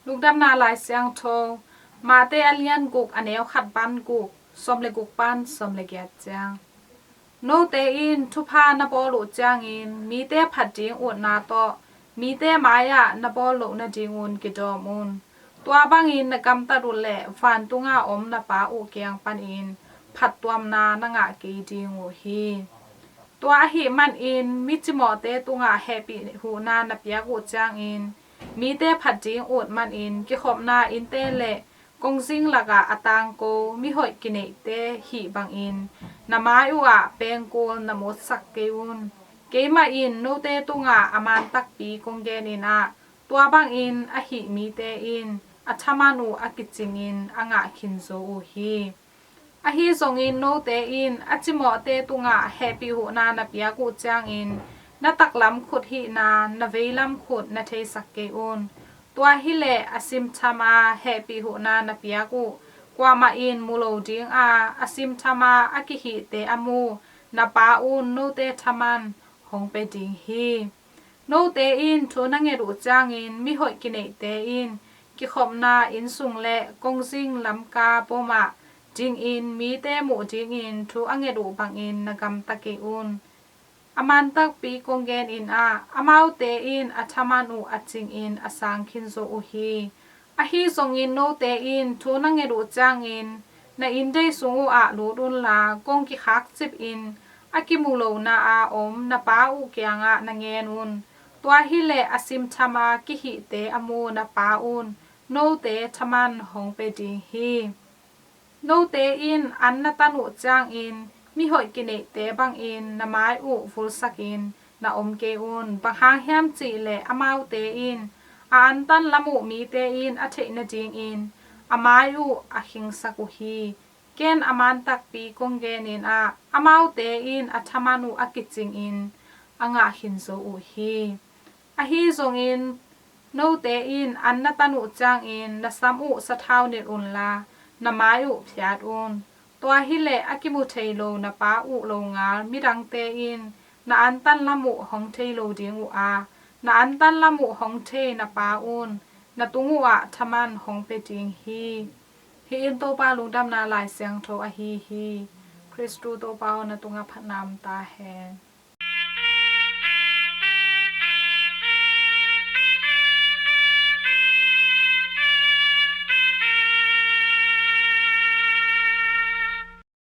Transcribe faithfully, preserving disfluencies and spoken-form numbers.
Lungdamna Lai Siangtho, Mate a lian guk, a neu khat pan guk, sawm le guk pan sawm le giat ciang. Note in thupha na bawl uh ciangin mite phat ding utna tawh mite mai-ah na bawl loh nadingun kidawm un. Tua bangin na gamtat uh leh vantunga om na Pa uh kiang panin phattuamna na ngah kei ding uh hi. Tua ahih manin mi cimawhte tungah hehpih huhna na piak uh ciangin mite phat ding ut manin kikhopna innte le kongzing lakah a tangko mihoih kineihte hih bangin na mai uhah pengkul na mutsak kei un. Keimah in note tungah a man takpi kong genin ah, tua bangin a hih mite in a thaman uh a kicingin a ngah khin zo uh hi. Ahi zongin note in a cimawhte tungah hehpih huhna na piak uh ciangin na taklam khut hihna na veilam khut na theisak kei un. Tua hileh a simthama hehpih huhna na piak uh kuamah in mu lo dinga, a simthama a kihihte a mu na Pa un note thaman hong pe ding hi. Note in thu na nget uh ciangin mihoih kineihte in kikhopna innsung le kongzing lamka bomah dingin mite muh dingin thu a nget uh bangin na gamta kei un. A man takpi kong genin ah, amaute in a thaman uh a cingin a sang khin zo uh hi. Ahi zongin note in thu na nget uh ciangin na inndei sung uhah lut unla, kong kikhakcipin a kimu lona a om na Pa uh kiangah na ngen un. Tua hileh a simthama kihihte a mu na Pa un note thaman hong pe ding hi. Note in an na tan uh ciangin mihoih kineihte bangin na mai uh vulsakin na om kei un. Bang hang hiam cihleh amaute in a antan lam uh mite in a theih nadingin a mai uh a khingsak uh hi. Ken a man takpi kong genin ah, amaute in a thaman uh a kicingin a ngah khin zo uh hi. Ahi zongin note in an na tan uh ciangin na sam uh sathau nilh unla, na mai uh phiat un. Tua hileh a kimu thei lo na Pa uh longal midangte in na antan lam uh hong thei lo ding uh a, na antan lam uh hong thei na Pa un na tung uhah thaman hong pe ding hi. Hih in Topa Lungdamna Lai Siangtho ahi hi. Khristu Topa aw, na tungah phatna om ta hen.